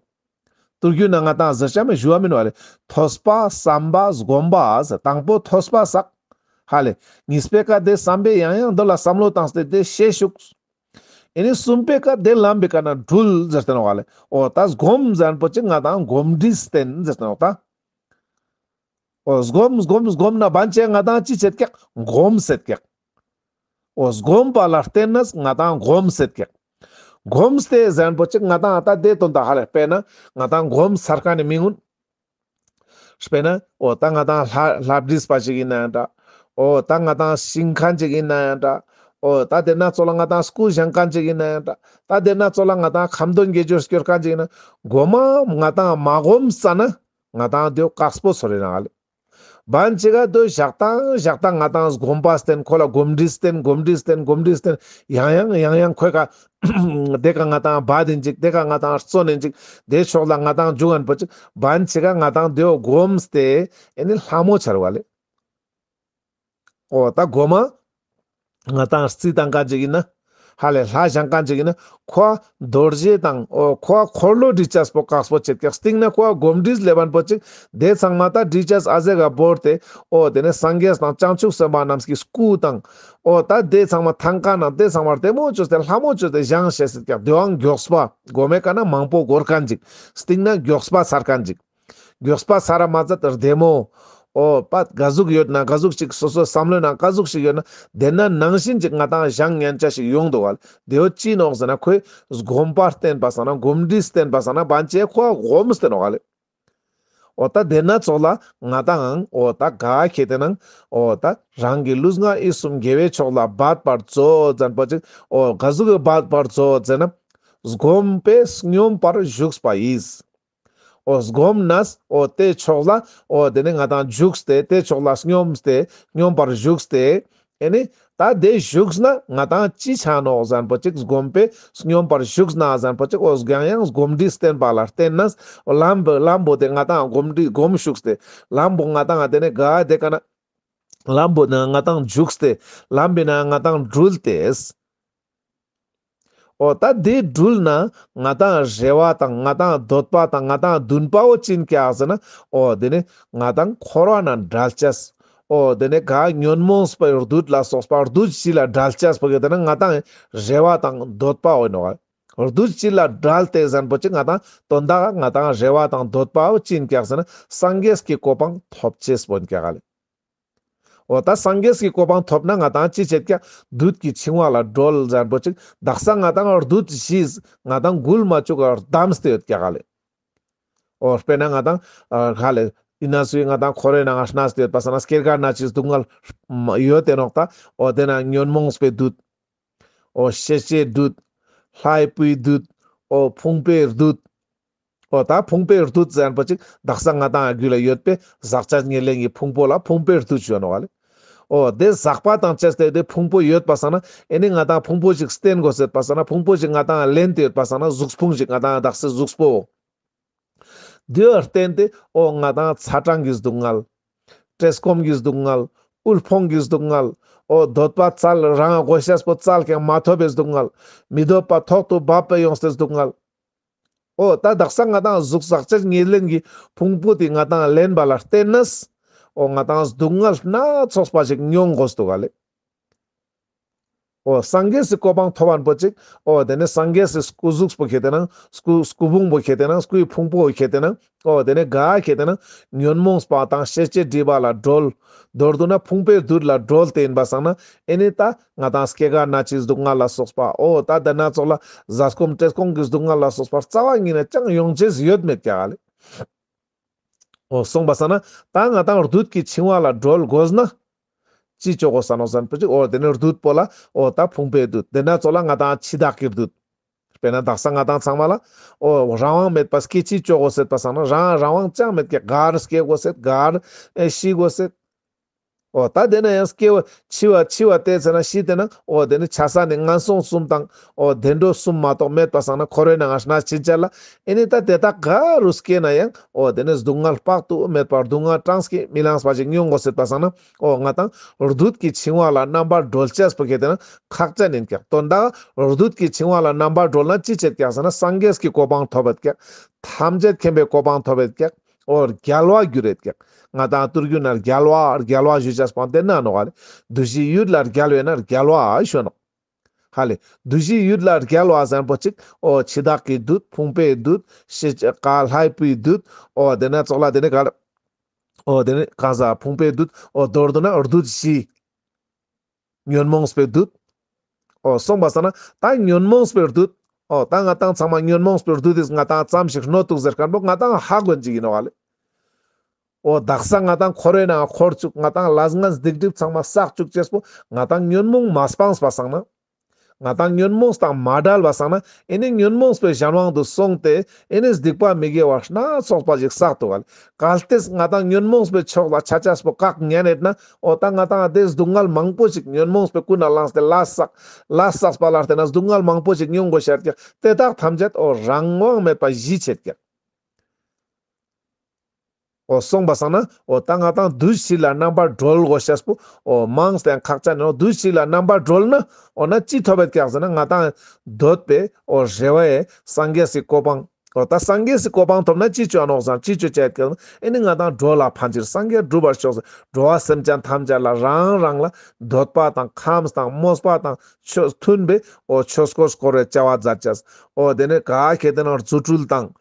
ཐུར་རྒྱུད་ན་ང་དང་ཟེར་ཅེས་མེད་ཞུ་བ་མིན་ནོག་ག་ལེ། ཐོས་པ་བསམ་པ་སྒོམ་པ་ཟེར་དང་པོ་ཐོས་པ་བསགས། ཧ་ལེ། གཉིས་པའི་ཀ་དེ་བསམ་པས་ཡང་ཡང་འདི་ལ་བསམ་བློ་བཏང་སྟེ་དེ་ཤེས་ཞུགས། ཨེ་ནི་གསུམ་པའི་ཀ་དེ་ལམ་པའི་ཀ་ན་དྲུལ་ཟེར་ཏེ་ནོག་ག་ལེ། འོ་ད་སྒོམ་ཟེར་ན་པོ་ཅིག་ང་དང་གོམས་འདྲིས་བསྟེན་ཟེར་ཏེ་ནོག་ད། འོ་སྒོམ་སྒོམ་སྒོམ་ན་བན་ཆེ་ང་དང་ཅི་བྱེད་ཀྱག་གོམས་སེད་ཀྱག་འོ་སྒོམ་པ་ལ་བརྟེན་ནས་ང་དང་གོམས་སེད་ཀྱག་གོམས་ཏེ་ཟེར་ན་པོ་ཅིག་ང་དང་ད་དེ་དོན་དག་ཧ་ལེ་དཔེར་ན་ང་དང་གོམས་ཚར་མཁན་ནི་མི་ངུན། དཔེར་ན་འོ་ད་ང་དང་ལྷ་ལྷ་བྲིས་པ་ཞིག་ཡིན་ན་ཡང་འདྲ། འོ་ད་ང་དང་ཤིང་མཁན་ཅིག་ཡིན་ན་ཡང་འདྲ། འོ་ད་དེ་ན་ཙོགས་ལ་ང་དང་སྐུ་བཞེངས་མཁན་ཅིག་ཡིན་ན་ཡང་འདྲ། ད་དེ་ན་ཙོགས་ལ་ང་དང་ཁ་འདོན་དགེ་སྦྱོར་སྐྱོར་མཁན་ཅིག་ཡིན་ན། གོ་མ་ང་དང་མ་གོམས་ཙ་ན་ང་དང་དེ་དཀགས་པོ་ཚོར་རེ་ན་ལེ། བན་ཅིག་ག་དོ་ཞག་དང་ཞག་དང་ང་དང་སྒོམ་པ་བསྟེན། ཁོ་ལ་གོམས་འདྲིས་བསྟེན། གོམས་འདྲིས་བསྟེན། གོམས་འདྲིས་བསྟེན། ཡང་ཡང་ཡང་ཡང་ཁོའི་ཀ་དེ་ཀ་ང་དང་བ་དིན་ཅིག་དེ་ཀ་ང་དང་བརྩོན་ནིན་ཅིག་དེ་ཕྱོགས་ལ་ང་དང་འཇུག་ཨན་པོ་ཅིག་བན་ཅིག་ག་ང་དང་དེའོ་གོམས་ཏེ་ཨེ་ནི་ལྷ་མོ་ཆར་བ་ལེ། འོ་ད་གོ་མ་ང་དང་རྩི་བཏང་མཁན་ཅིག་ཡིན་ན། ཧ་ལེ་ལྷ་བཞེངས་མཁན་ཅིག་ཡིན་ན། ཁོ་རྡོ་རྗེ་དང་འོ་ཁོ་འཁོར་ལོ་སྒྲིག་ཅེས་པོ་དཀགས་པོ་བྱེད་ཀྱག་སྟིང་ན་ཁོ་གོམས་འདྲིས་ལེབ་ཨན་པོ་ཅིག་དེ་ཚང་མ་ད་སྒྲིག་ཅེས་ཨ་ཟེ་ག་བོར་ཏེ། འོ་དེ་ནས་སངས་རྒྱས་དང་བྱང་ཆུབ་སེམས་དཔའ་རྣམས་ཀྱི་སྐུ་དང་། འོ་ད་དེ་ཚང་མ་ཐང་ཀ་ནང་དེ་ཚང་མ་བདེ་མོ་བཅོས་ཏེ་ལྷ་མོ་བཅོས་ཏེ་བཞེངས་ཤེས་སྲིད་ཀྱག་དེའང་མགྱོགས་པ་གོ་མའི་ཀ་ན་མང་པོ་འགོར་མཁན་ཅིག་སྟིང་ན་མགྱོགས་པ་ཚར་མཁན་ཅིག་མགྱོགས་པ་ཚར་མ་ཚད་བདེ་མོ། འོ་པ་ག་ཟུག་ཡོད་ན་ག་ཟུག་ཅིག་སོ་སོ་བསམ་བློའི་ནང་ག་ཟུག་ཅིག་ཡོད་ན་དེ་ན་ནང་བཞིན་ཅིག་ང་དང་བཞེངས་ཉན་ཆ་ཞིག་ཡོང་འདུག་ག་ལེ། དེའོ་ཅི་ནོག་ཟེར་ན་ཁོས་སྒོམ་པ་བསྟེན་པ་སང་ན་གོམས་འདྲིས་བསྟེན་པ་སང་ན་བན་ཅིག་ཁོ་གོམས་ཏེ་ནོག་ག་ལེ། འོ་ད་དེ་ན་ཙོགས་ལ་ང་དང་འོ་ད་ག་ཁེ་ཏེ་ནང་འོ་ད་རང་གི་ལུས་ངག་ཡིད་གསུམ་དགེ་བའི་ཕྱོགས་ལ་འབད་པར་མཛོད་ཟེར་ན་པོ་ཅིག་འོ་ག་ཟུག་གི་འབད་པར་མཛོད་ཟེར་ན། སྒོམ་པས་སྙོམས་པར་ཞུགས་པ་ཡིས། འོ་སྒོམ་ནས་འོ་དེ་ཕྱོགས་ལ་འོ་དེ་ནས་ང་དང་འཇུག་སྟེ་དེ་ཕྱོགས་ལ་སྙོམས་ཏེ་སྙོམས་པར་ཞུགས་ཏེ། ཨེ་ནི་ད་དེ་ཞུགས་ན་ང་དང་ཅི་ཆ་ནོག་ཟེར་ན་པོ་ཅིག་སྒོམ་པས་སྙོམས་པར་ཞུགས་ན་ཟེར་ན་པོ་ཅིག་འོ་ཡང་ཡང་གོམས་འདྲིས་བསྟེན་པ་ལ་བརྟེན་ནས་ལམ་པོ་ལམ་པོ་དེ་ང་དང་གོམས་འདྲིས་གོམས་ཞུགས་ཏེ་ལམ་པོ་ང་དང་དེ་ནས་ག་དེ་ཀ་ན་ལམ་པོ་ནང་ང་དང་འཇུག་སྟེ་ལམ་པོའི་ནང་ང་དང་དྲུལ་ཏེ། འོ་ད་དེ་དྲུལ་ན་ང་དང་རེ་བ་དང་ང་དང་འདོད་པ་དང་ང་དང་འདུན་པ་བོ་ཅི་ཡིན་ཀྱག་ཟེར་ན། འོ་དེ་ནས་ང་དང་འཁོར་བ་ནང་བྲལ་ཅེས། འོ་དེ་ནས་ག་ཉོན་མོངས་པའི་བདུད་ལ་སོགས་པ་བདུད་བཞི་ལ་བྲལ་ཅེས་པོ་གི་དེ་ནས་ང་དང་རེ་བ་དང་འདོད་པ་བོ་ཡིན་ནོག་བདུད་བཞི་ལ་བྲལ་ཏེ་ཟེར་ན་པོ་ཅིག་ང་དང་དོན་དག་ང་དང་རེ་བ་དང་འདོད་པ་བོ་ཅི་ཡིན་ཀྱག་ཟེར་ན་སངས་རྒྱས་ཀྱི་གོ་འཕང་ཐོབ་ཅེས་པོ་ཡིན་ཀྱག་ལེ། འོ་ད་སངས་རྒྱས་ཀྱི་གོ་འཕང་ཐོབ་ན་ང་དང་ཅི་བྱེད་ཀྱག་བདུད་ཀྱི་འཆིང་བ་ལས་སྒྲོལ་ཟེར་ན་པོ་ཅིག་དག་ས་ང་དང་བདུད་བཞི་ང་དང་འགུལ་མ་བཅུག་ག་བསྡམས་ཏེ་ཡོད་ཀྱག་ལེ། འོ་དཔེར་ན་ང་དང་ཨ་ག་ལེ་ཡིན་ན་སུའི་ང་དང་འཁོར་བའི་ནང་ང་གནས་ཏེ་ཡོད་པ་སང་ན་སྐྱེ་རྒ་ན་འཆིའི་སྡུག་བསྔལ་ཡོད་དེ་ནོག་ད། འོ་དེ་ན་ཉོན་མོངས་པའི་བདུད། འོ་ཤེས་བྱའི་བདུད། ལྷའི་བུའི་བདུད། འོ་ཕུང་པོའི་བདུད། འོ་ད་ཕུང་པོའི་བདུད་ཟེར་ན་པོ་ཅིག་དག་ས་ང་དང་རྒྱུད་ལ་ཡོད་པའི་ཟག་བཅས་ཉེར་ལེན་གྱི་ཕུང་པོ་ལ་ཕུང་པོའི་བདུད་ཞུ་ནོག་ལེ། འོ་དེ་ཟག་པ་དང་བཅས་ཏེ་དེ་ཕུང་པོ་ཡོད་པ་སང་ན་ཨེ་ནི་ང་དང་ཕུང་པོ་ཞིག་བསྟེན་དགོས་ཟེར་པ་སང་ན་ཕུང་པོ་ཞིག་ང་དང་ལེན་ཏེ་ཡོད་པ་སང་ན་གཟུགས་ཕུང་ཞིག་ང་དང་དག་ས་གཟུགས་པོ། དེ་བརྟེན་ཏེ་འོ་ང་དང་ཚ་གྲང་གི་སྡུག་བསྔལ། བཀྲེས་སྐོམ་གྱི་སྡུག་བསྔལ། དབུལ་ཕོངས་ཀྱི་སྡུག་བསྔལ། འོ་འདོད་པ་བཙལ་རང་དགོས་ཤེས་པོ་བཙལ་ཀྱང་མ་ཐོབ་པའི་སྡུག་བསྔལ། མི་འདོད་པ་ཐོག་ཏུ་བབས་པའི་ཡོངས་ཏེ་སྡུག་བསྔལ། འོ་ད་དག་ས་ང་དང་གཟུགས་ཟག་བཅས་ཉེར་ལེན་གྱི་ཕུང་པོ་དེ་ང་དང་ལེན་པ་ལ་བརྟེན་ནས་འོ་ང་དང་སྡུག་བསྔལ་སྣ་ཚོགས་པ་ཞིག་མྱོང་དགོས་འདུག་ག་ལེ། འོ་སངས་རྒྱས་སི་གོ་འཕང་ཐོབ་པ་པོ་ཅིག་འོ་དེ་ནེ་སངས་རྒྱས་སི་སྐུ་གཟུགས་པོ་ཁེ་ཏེ་ན་སྐུ་སྐུ་ཕུང་པོ་ཁེ་ཏེ་ན་སྐུའི་ཕུང་པོ་ཁེ་ཏེ་ན་འོ་དེ་ནེ་ག་ཁེ་ཏེ་ན་ཉོན་མོངས་པ་དང་ཤེས་བྱའི་སྒྲིབ་པ་ལ་གྲོལ། མདོར་བསྡུ་ན་ཕུང་པོའི་བདུད་ལ་གྲོལ་ཏེ་ཡིན་པ་སང་ན་ཨེ་ནེ་ད་ང་དང་སྐྱེ་རྒ་ན་འཆིའི་སྡུག་བསྔལ་ལ་སོགས་པ་འོ་ད་དེ་ན་ཙོགས་ལ་ཟས་སྐོམ་བཀྲེས་སྐོམ་གྱི་སྡུག་བསྔལ་ལ་སོགས་པ་རྩ་བ་ཉིད་ནས་ཅང་ཡོང་ཅེས་ཡོད་མེད་ཀྱག་ལེ། འོ་སོང་པ་སང་ན་ད་ང་དང་བདུད་ཀྱི་འཆིང་བ་ལ་གྲོལ་དགོས་ན་ཅི་ཅོ་དགོས་ས་ནོག་ཟེར་ན་པོ་ཅིག་འོ་དེ་ནེ་བདུད་པོ་ལ་འོ་ད་ཕུང་པོའི་བདུད་དེ་ན་ཙོགས་ལ་ང་དང་འཆི་བདག་གི་བདུད། དཔེར་ན་དག་ས་ང་དང་ཚང་མ་ལ་འོ་རང་དབང་མེད་པ་སྐྱེ་འཆི་ཅོ་དགོས་ཟེར་པ་སང་ན་རང་རང་དབང་ཅང་མེད་ཀྱག་གར་སྐྱེ་དགོས་ཟེར་གར་ཨེ་ཤི་དགོས་ཟེར། འོ་ད་དེ་ན་ཡང་སྐྱེ་བ་འཆི་བ་འཆི་བ་སྟེ་ཚེ་ན་ཤི་སྟེ་ན་འོ་དེ་ནེ་ཆ་ས་ནི་ངན་སོང་གསུམ་དང་འོ་བདེ་འགྲོ་གསུམ་མ་གཏོགས་མེད་པ་སང་ན་འཁོར་བའི་ནང་ང་གནས་ཕྱིན་ཆད་ལ་ཨེ་ནེ་ད་དེ་དག་ག་རུ་སྐྱེས་ན་ཡང་འོ་དེ་ནེ་སྡུག་བསྔལ་དཔག་ཏུ་མེད་པ་སྡུག་བསྔལ་གྲངས་ཀྱིས་མི་ལངས་པ་ཞིག་མྱོང་དགོས་ཟེར་པ་སང་ན་འོ་ང་དང་བདུད་ཀྱི་འཆིང་བ་ལ་རྣམ་པར་གྲོལ་ཅེས་པོ་ཁེ་ཏེ་ན་ཁག་ཅན་ཡིན་ཀྱག་དོན་དག་བདུད་ཀྱི་འཆིང་བ་ལ་རྣམ་པར་གྲོལ་ན་ཅི་ཆེད་ཀྱག་ཟེར་ན་སངས་རྒྱས་ཀྱི་གོ་འཕང་ཐོབ་ཡོད་ཀྱག་ཐམས་ཅད་མཁྱེན་པའི་གོ་འཕང་ཐོབ་ཡོད་ཀྱག་འོ་རྒྱལ་བ་འགྱུར་ཡོད་ཀྱག་ང་དང་ཐུར་རྒྱུད་ན་རྒྱལ་བ་རྒྱལ་བ་ཞུ་ཅེས་པོ་དེ་ན་ནོག་ལེ། བདུད་བཞིའི་ཡུལ་ལ་རྒྱལ་བས་ན་རྒྱལ་བ་ཞུ་ནོག་ཧ་ལེ། བདུད་བཞིའི་ཡུལ་ལ་རྒྱལ་བ་ཟེར་པོ་ཅིག་འོ་འཆི་བདག་གི་བདུད་ཕུང་པོའི་བདུད་ཤེས་བྱ་ལྷའི་བུའི་བདུད་འོ་དེ་ནེ་ཙོགས་ལ་དེ་ནེ་ག་ལ་འོ་དེ་ནེ་གང་ཟག་ཕུང་པོའི་བདུད་འོ་མདོར་བསྡུ་ན་བདུད་བཞི། ཉོན་མོངས་པའི་བདུད། འོ་སོང་པ་སང་ན་ད་ཉོན་མོངས་པའི་བདུད། འོ་ད་ང་དང་ཚང་མ་ཉོན་མོངས་པའི་བདུད་དེ་ང་དང་ཙམ་ཞིག་གནོད་འདུག་ཟེར་མཁན་པོ་ང་དང་ཧ་གོ་ཅིག་ཡིན་ནོག་ལེ། འོ་དག་ས་ང་དང་འཁོར་བའི་ནང་འཁོར་བཅུག་ང་དང་ལས་ངན་སྡིག་སྒྲིབ་ཚང་མ་བསགས་བཅུག་ཅེས་པོ་ང་དང་ཉོན་མོངས་མ་སྤངས་པ་སང་ན། ང་དང་ཉོན་མོངས་དང་མ་བྲལ་བ་སང་ན་ཨེ་ནེ་ཉོན་མོངས་པའི་གཞན་དབང་དུ་སོང་སྟེ་ཨེ་ནེ་སྡིག་པ་མི་དགེ་བ་སྣ་ཚོགས་པ་ཞིག་བསགས་འདུག་ག་ལེ། གལ་ཏེ་ང་དང་ཉོན་མོངས་པའི་ཕྱོགས་ལ་ཆ་ཅེས་པོ་བཀག་ཉན་ཡོད་ན་འོ་ད་ང་དང་དེ་སྡུག་བསྔལ་མང་པོ་ཞིག་ཉོན་མོངས་པའི་ཀུན་ནས་བསླངས་ཏེ་ལས་བསགས་ལས་བསགས་པ་ལ་བརྟེན་ན་སྡུག་བསྔལ་མང་པོ་ཞིག་མྱོང་དགོས་ཤེས་ཀྱག་དེ་དག་ཐམས་ཅད་འོ་རང་དབང་མེད་པ་ཞི་ཆེད་ཀྱག་འོ་སོང་པ་སང་ན་འོ་ད་ང་དང་བདུད་བཞི་ལ་རྣམ་པར་གྲོལ་དགོས་ཤེས་པོ་འོ་མང་སྟེ་ཁག་ཅན་ཡིན་ནོག་བདུད་བཞི་ལ་རྣམ་པར་གྲོལ་ན་འོ་ན་ཅི་ཐོབ་ཡོད་ཀྱག་ཟེར་ན་ང་དང་འདོད་པའི་འོ་རེ་བའི་སངས་རྒྱས་སི་གོ་འཕང་། འོ་ད་སངས་རྒྱས་སི་གོ་འཕང་ཐོབ་ན་ཅི་ཅོ་ནོག་ཟེར་ན་ཅི་ཅོ་ཅེས་ཡོད་ཀྱག་ཟེར་ན་ཨེ་ནེ་ང་དང་འགྲོ་ལ་ཕན་ཕྱིར་སངས་རྒྱས་འགྲུབ་པར་ཤོག་ཟེར་འགྲོ་བ་སེམས་ཅན་ཐམས་ཅད་ལ་རང་རང་ལ་འདོད་པ་དང་ཁམས་དང་མོས་པ་དང་ཆོས་མཐུན་པའི་འོ་ཆོས་འཁོར་བསྐོར་བའི་བྱ་བ་མཛད་ཅེས། འོ་དེ་ནེ་ག་ཁེ་ཏེ་ན་རྫུ་འཕྲུལ་དང་།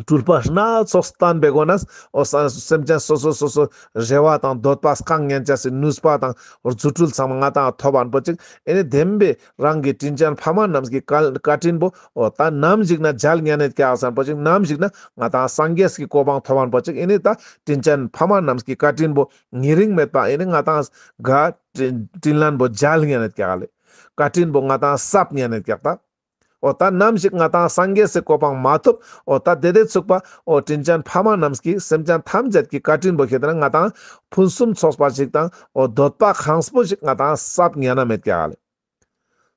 སྤྲུལ་པ་སྣ་ཚོགས་བསྟན་པའི་སྒོ་ནས་འོ་ས་སེམས་ཅན་སོ་སོ་སོ་སོའི་རེ་བ་དང་འདོད་པ་བསྐང་ཉན་ཅེས་སི་ནུས་པ་དང་རྫུ་འཕྲུལ་ཚང་མ་ང་དང་ཐོབ་པ་པོ་ཅིག་ཨེ་ནེ་བདེན་པའི་རང་གི་དྲིན་ཅན་ཕ་མ་རྣམས་ཀྱི་བཀའ་བཀའ་དྲིན་པོ་འོ་ད་ནམ་ཞིག་ན་འཇལ་ཉན་ཡོད་ཀྱག་ཟེར་པོ་ཅིག་ནམ་ཞིག་ན་ང་དང་སངས་རྒྱས་ཀྱི་གོ་འཕང་ཐོབ་པ་པོ་ཅིག་ཨེ་ནེ་ད་དྲིན་ཅན་ཕ་མ་རྣམས་ཀྱི་བཀའ་དྲིན་པོ་ཉེ་རིང་མེད་པ་ཨེ་ནེ་ང་དང་ག་དྲིན་དྲིན་ལན་པོ་འཇལ་ཉན་ཡོད་ཀྱག་ལེ། བཀའ་དྲིན་པོ་ང་དང་གསབ་ཉན་ཡོད་ཀྱག་ད། འོ་ད་ནམ་ཞིག་ང་དང་སངས་རྒྱས་སི་གོ་འཕང་མ་ཐོབ། འོ་ད་དེ་དེ་ཚུགས་པ། འོ་དྲིན་ཅན་ཕ་མ་རྣམས་ཀྱི་སེམས་ཅན་ཐམས་ཅད་ཀྱི་བཀའ་དྲིན་པོ་ཁེ་ཏེ་ན་ང་དང་ཕུན་སུམ་ཚོགས་པ་ཞིག་དང་འོ་འདོད་པ་ཁེངས་པོ་ཞིག་ང་དང་གསབ་ཉན་ན་མེད་ཀྱག་ལེ།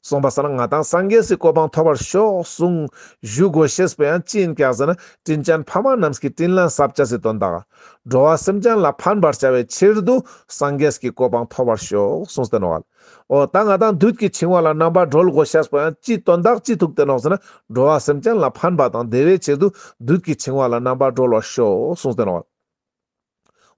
སོང་པ་སང་ན་ང་དང་སངས་རྒྱས་སི་གོ་འཕང་ཐོབ་པར་ཤོག་གསུངས་ཞུ་དགོས་ཤེས་པོ་ཡང་ཅི་ཡིན་ཀྱག་ཟེར་ན་དྲིན་ཅན་ཕ་མ་རྣམས་ཀྱི་དྲིན་ལན་གསབ་ཅེས་སི་དོན་དག་འགྲོ་བ་སེམས་ཅན་ལ་ཕན་པར་བྱ་བའི་ཕྱིར་དུ་སངས་རྒྱས་ཀྱི་གོ་འཕང་ཐོབ་པར་ཤོག་གསུངས་ཏེ་ནོག་ལེ། འོ་ད་ང་དང་བདུད་ཀྱི་འཆིང་བ་ལ་རྣམ་པར་གྲོལ་དགོས་ཤེས་པོ་ཡང་ཅི་དོན་དག་ཅི་ཐུག་སྟེ་ནོག་ཟེར་ན་འགྲོ་བ་སེམས་ཅན་ལ་ཕན་པ་དང་བདེ་བའི་ཆེད་དུ་བདུད་ཀྱི་འཆིང་བ་ལ་རྣམ་པར་གྲོལ་བར་ཤོག་གསུངས་ཏེ་ནོག་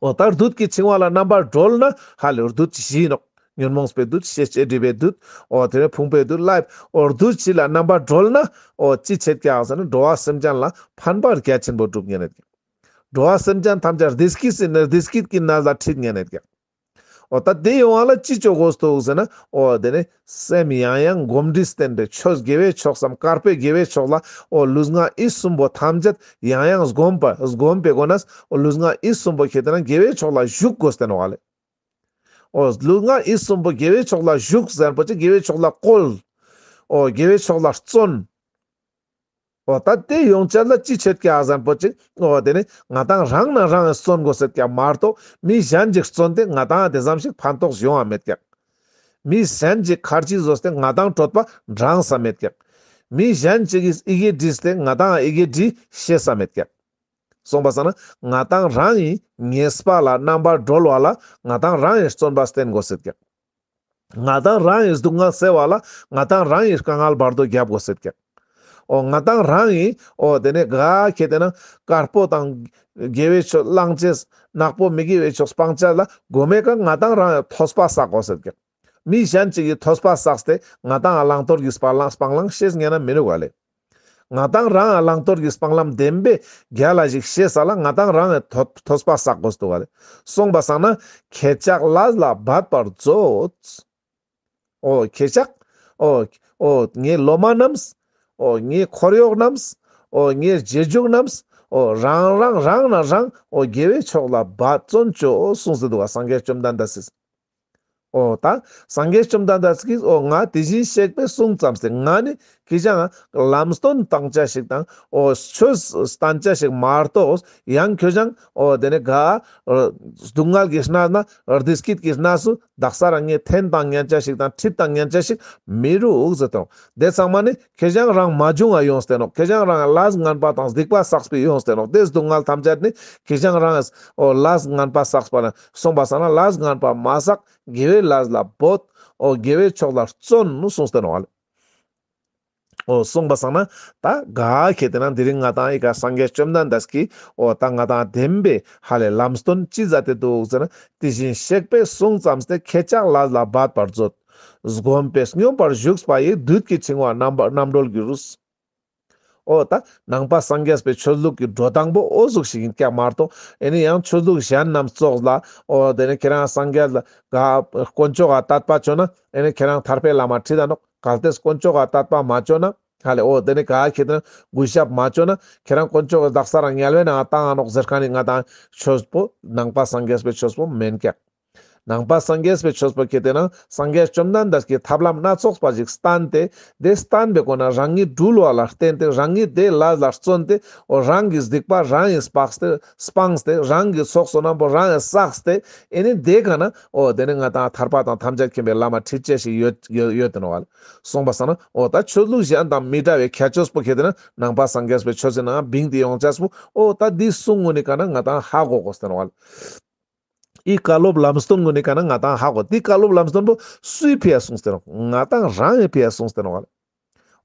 འོ་ད་བདུད་ཀྱི་འཆིང་བ་ལ་རྣམ་པར་གྲོལ་ན་ཧ་ལེ་བདུད་བཞི་ནོག་ཉོན་མོངས་པའི་བདུད་ཤེས་བྱའི་སྒྲིབ་པའི་བདུད། འོ་དེ་ནེ་ཕུང་པོའི་བདུད་ལྷའི། འོ་བདུད་བཞི་ལ་རྣམ་པར་གྲོལ་ན་འོ་ཅི་ཆེད་ཀྱག་ཟེར་ན་འགྲོ་བ་སེམས་ཅན་ལ་ཕན་པ་རྒྱ་ཆེན་པོ་སྒྲུབ་ཉན་ཡོད་ཀྱག་འགྲོ་བ་སེམས་ཅན་ཐམས་ཅད་བདེ་སྐྱིད་སི་ནི་བདེ་སྐྱིད་ཀྱི་ནང་ལ་ཁྲིད་ཉན་ཡོད་ཀྱག་འོ་ད་དེ་ཡོང་བ་ལ་ཅི་ཅོ་དགོས་འདུག་ཟེར་ན། འོ་དེ་ནེ་སེམས་ཡང་ཡང་གོམས་འདྲིས་བསྟེན་ཏེ་ཆོས་དགེ་བའི་ཕྱོགས་སམ་དཀར་པོའི་དགེ་བའི་ཕྱོགས་ལ་འོ་ལུས་ངག་ཡིད་གསུམ་པོ་ཐམས་ཅད་ཡང་ཡང་བསྒོམ་པ་བསྒོམ་པའི་སྒོ་ནས་འོ་ལུས་ངག་ཡིད་གསུམ་པོ་ཁེ་ཏེ་ན་དགེ་བའི་ཕྱོགས་ལ་ཞུགས་དགོས་ཏེ་ནོག་ལེ། འོ་ལུས་ངག་ཡིད་གསུམ་པོ་དགེ་བའི་ཕྱོགས་ལ་ཞུགས་ཟེར་པོ་ཅིག་དགེ་བའི་ཕྱོགས་ལ་བཀོལ། འོ་དགེ་བའི་ཕྱོགས་ལ་བརྩོན། འོ་ད་དེ་ཡོང་ཅེས་ལ་ཅི་ཆེད་ཀྱག་ཟེར་པོ་ཅིག་འོ་དེ་ནེ་ང་དང་རང་ན་རང་ཡིས་བརྩོན་དགོས་ཤེས་ཀྱག་མ་གཏོགས་མི་གཞན་ཅིག་བརྩོན་ཏེ་ང་དང་དེ་ཙམ་ཞིག་ཕན་ཐོགས་ཡོང་བ་མེད་ཀྱག་མི་གཞན་ཅིག་ཁར་ཇི་བཟོས་ཏེ་ང་དང་གྲོད་པ་འགྲངས་ས་མེད་ཀྱག་མི་གཞན་ཅིག་གིས་ཡི་གེ་བྲིས་ཏེ་ང་དང་ཡི་གེ་བྲི་ཤེས་ས་མེད་ཀྱག་སོང་པ་སང་ན་ང་དང་རང་ངི་ཉེས་པ་ལ་རྣམ་པར་གྲོལ་བ་ལ་ང་དང་རང་ངི་བརྩོན་པ་བསྟེན་དགོས་ཤེས་ཀྱག་ང་དང་རང་ངི་སྡུག་བསྔལ་སེལ་བ་ལ་ང་དང་རང་ངི་དཀའ་ངལ་བར་དོ་རྒྱབ་དགོས་ཤེས་ཀྱག་འོ་ང་དང་རང་ངི་འོ་དེ་ནེ་ག་ཁེ་ཏེ་ན་དཀར་པོ་དང་དགེ་བའི་ཕྱོགས་བླང་ཅེས་ནག་པོ་མི་དགེ་བའི་ཕྱོགས་སྤང་ཅེས་ལ་གོ་མེ་ཀ་ང་དང་རང་ངི་ཐོས་པ་བསགས་དགོས་ཤེས་ཀྱག་མི་གཞན་ཅིག་གི་ཐོས་པ་བསགས་ཏེ་ང་ཏང་བླང་དོར་གྱི་སྤང་བླང་སྤང་བླང་ཤེས་ཉན་ན་མི་ནུག་ག་ལེ། ང་ཏང་རང་བླང་དོར་གྱི་སྤང་བླང་བདེན་པའི་རྒྱལ་ལ་ཞིག་ཤེས་ས་ལ་ང་ཏང་རང་ཐོས་ཐོས་པ་བསགས་དགོས་འདུག་ག་ལེ། སོང་པ་སང་ན་ཁྱེད་ཅག་ལས་ལ་འབད་པར་མཛོད། འོ་ཁྱེད་ཅག་འོ་འོ་ངའི་སློབ་མ་རྣམས། འོ་ངའི་འཁོར་གཡོག་རྣམས། འོ་ངའི་རྗེས་འཇུག་རྣམས། འོ་རང་རང་རང་ན་རང་འོ་དགེ་བའི་ཕྱོགས་ལ་འབད་བརྩོན་ཅོས་གསུངས་ཏེ་འདུག་ག་སངས་རྒྱས་བཅོམ་ལྡན་འདས་སིས། འོ་ད་སངས་རྒྱས་བཅོམ་ལྡན་འདས་ཀྱིས་འོ་ང་དེ་བཞིན་གཤེགས་པས་གསུངས་ཙམ་སྟེ་ང་ནི་ཁྱེད་ཅག་ལམ་སྟོན་བཏང་ཅེས་ཤིག་དང་འོ་ཆོས་བསྟན་ཅེས་ཤིག་མ་གཏོགས་ཡང་ཁྱེད་ཅག་འོ་དེ་ནི་ག་སྡུག་བསྔལ་གྱི་གནས་ན་བདེ་སྐྱིད་ཀྱི་གནས་སུ་དག་ས་རང་ངས་འཐེན་བཏང་ཉན་ཅེས་ཤིག་དང་ཁྲིད་བཏང་ཉན་ཅེས་ཤིག་མི་རུག་ཟེར་དང་། དེ་ཚང་མ་ནི་ཁྱེད་ཅག་རང་མ་བྱུང་ང་ཡོངས་ཏེ་ནོག། ཁྱེད་ཅག་རང་ལས་ངན་པ་དང་སྡིག་པ་བསགས་པའི་ཡོངས་ཏེ་ནོག། དེ་སྡུག་བསྔལ་ཐམས་ཅད་ནི་ཁྱེད་ཅག་རང་འོ་ལས་ངན་པ་བསགས་པ་ན། སོང་པ་སང་ན་ལས་ངན་པ་མ་བསགས། དགེ་བའི་ལས་ལ་འབད། འོ་དགེ་བའི་ཕྱོགས་ལ་བརྩོན་གསུངས་ཏེ་ནོག་ལེ། འོ་སོང་པ་སང་ན་ད་ག་ཁེ་ཏེ་ན་དེ་རིང་ང་ཏང་ཨི་ཀ་སངས་རྒྱས་བཅོམ་ལྡན་འདས་ཀྱིས་འོ་ད་ང་ཏང་བདེན་པའི་ཧ་ལས་ལམ་སྟོན་ཅི་མཛད་དེ་འདུག་ཟེར་ན། དེ་བཞིན་གཤེགས་པས་གསུངས་ཙམ་སྟེ་ཁྱེད་ཅག་ལས་ལ་འབད་པར་མཛོད། བསྒོམས་པས་སྙོམས་པར་ཞུགས་པ་ཡིས། བདུད་ཀྱི་འཆིང་བ་རྣམ་པ་རྣམ་གྲོལ་འགྱུར། འོ་ད་ནང་པ་སངས་རྒྱས་པའི་ཆོས་ལུགས་ཀྱི་འགྲོ་སྟངས་པོ་འོ་ཟུག་ཞིག་ཡིན་ཀྱག་མ་གཏོགས། ཨེ་ནི་ཡང་ཆོས་ལུགས་གཞན་རྣམས་ཙོགས་ལ་འོ་དེ་ནི་ཁྱེད་རང་སངས་རྒྱས་ལ་ག་དཀོན་མཆོག་ག་དད་པ་བཅོ་ན་ཨེ་ནི་ཁྱེད་རང་ཐར་པའི་ལམ་མ་ཁྲིད་ད་ནོག། གལ་ཏེ་དཀོན་མཆོག་ག་དད་པ་མ་བཅོ་ན་ཧ་ལས་འོ་དེ་ནི་ག་ཁེ་ཏེ་ན་གུས་ཞབས་མ་བཅོ་ན་ཁྱེད་རང་དཀོན་མཆོག་གི་དག་ས་རང་དམྱལ་བའི་ནང་བཏང་ང་ནོག་ཟེར་མཁན་ནི་ང་ཏང་ཆོས་པོ་ནང་པ་སངས་རྒྱས་པའི་ཆོས་པོ་མེན་ཀྱག། ནང་པ་སངས་རྒྱས་པའི་ཆོས་པོ་ཁེ་ཏེ་ན་སངས་རྒྱས་བཅོམ་ལྡན་འདས་ཀྱིས་ཐབས་ལམ་སྣ་ཚོགས་པ་ཞིག་བསྟན་ཏེ། དེ་བསྟན་པའི་སྒོ་ནས་རང་ཉིད་འགྲུལ་བ་ལ་བརྟེན་ཏེ་རང་ཉིད་དེ་ལས་ལ་བརྩོན་ཏེ་འོ་རང་གི་སྡིག་པ་རང་གིས་སྤངས་ཏེ་སྤངས་ཏེ་རང་གི་ཚོགས་བསོད་ནམས་པོ་རང་གིས་བསགས་ཏེ་ཨེ་ནི་དེ་ག་ན་འོ་དེ་ནི་ང་ཏང་ཐར་པ་དང་ཐམས་ཅད་མཁྱེན་པའི་ལམ་མ་ཁྲིད་ཅེས་ཤིག་ཡོད་ཡོད་ཡོད་དེ་ནོག་ལེ། སོང་པ་སང་ན་འོ་ད་ཆོས་ལུགས་གཞན་དང་མི་འདྲ་བའི་ཁྱད་ཆོས་པོ་ཁེ་ཏེ་ན་ནང་པ་སངས་རྒྱས་པའི་ཆོས་སི་ནང་བིང་སྟེ་ཡོང་ཅེས་པོ་འོ་ད་འདི་གསུང་ངོ་ནི་ཀ་ན་ང་ཏང་ཧ་གོ་དགོས་ཏེ་ནོག་ལེ། འི་བཀའ་སློབ་ལམ་སྟོན་ངོ་ནི་ཀ་ན་ང་ཏང་ཧ་གོ། འདི་བཀའ་སློབ་ལམ་སྟོན་པོ་སུའི་ཕི་ཡ་གསུངས་ཏེ་ནོག། ང་ཏང་རང་ངི་ཕི་ཡ་གསུངས་ཏེ་ནོག་ལེ།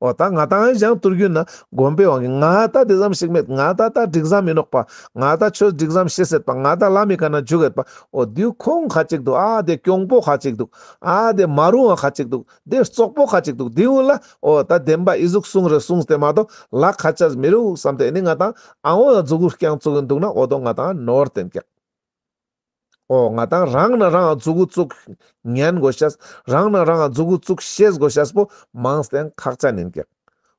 འོ་ད་ང་ཏང་ཡང་དུར་རྒྱུན་ན་དགོན་པའི་དབང་གིས་ང་ད་དེ་ཙམ་ཞིག་མེད། ང་ད་ད་འགྲིག་ཙམ་མི་ནོག་པ། ང་ད་ཆོས་འགྲིག་ཙམ་ཤེས་སད་པ། ང་ད་ལམ་མི་ཀ་ན་འཇུག་ཡོད་པ། འོ་དེའུ་ཁོང་ཁ་ཅིག་འདུག། ཨ་དེ་གྱོང་པོ་ཁ་ཅིག་འདུག། ཨ་དེ་མ་རུང་བ་ཁ་ཅིག་འདུག། དེ་བཙོག་པོ་ཁ་ཅིག་འདུག། དེའུ་ལ་འོ་ད་བདེན་པ་འི་ཟུག་གསུངས་རེ་གསུངས་ཏེ་མ་གཏོགས་ལ་ཁ་ཆ་མི་རུག་བསམ་སྟེ་ཨེ་ནི་ང་ཏང་ཨ་འོ་ཡ་མཛུ་གུ་རྐྱང་བཙུགས་ཡིན་འདུག་ན་འོ་དོ་ང་ཏང་ནོར་ཏེན་ཀྱག། འོ་ང་ཏང་རང་ན་རང་མཛུ་གུ་བཙུགས་ཉན་དགོས་ཤེས། རང་ན་རང་མཛུ་གུ་བཙུགས་ཤེས་དགོས་ཤེས་པོ་མང་སྟེ་ཁག་ཅན་ཡིན་ཀྱག།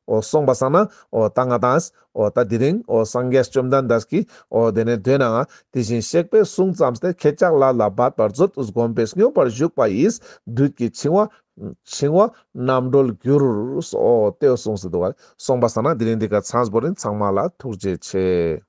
འོ་སོང་པ་སང་ན་འོ་ད་ང་ཏང་འོ་ད་དེ་རིང་འོ་སངས་རྒྱས་བཅོམ་ལྡན་འདས་ཀྱིས་འོ་དེ་ནས་དོན་ན་དེ་བཞིན་གཤེགས་པས་གསུངས་ཙམ་སྟེ་ཁྱེད་ཅག་ལས་ལ་འབད་པར་མཛོད། བསྒོམས་པས་སྙོམས་པར་ཞུགས་པ་ཡིས། བདུད་ཀྱི་འཆིང་བ་འཆིང་བ་རྣམ་གྲོལ་འགྱུར། འོ་དེ་གསུངས་སེ་འདུག་པ། སོང་པ་སང་ན་དེ་རིང་འདི་ཀ་ཚང་བོ་ཡིན། ཚང་མ་ལ་ཐུགས་རྗེ་ཆེ།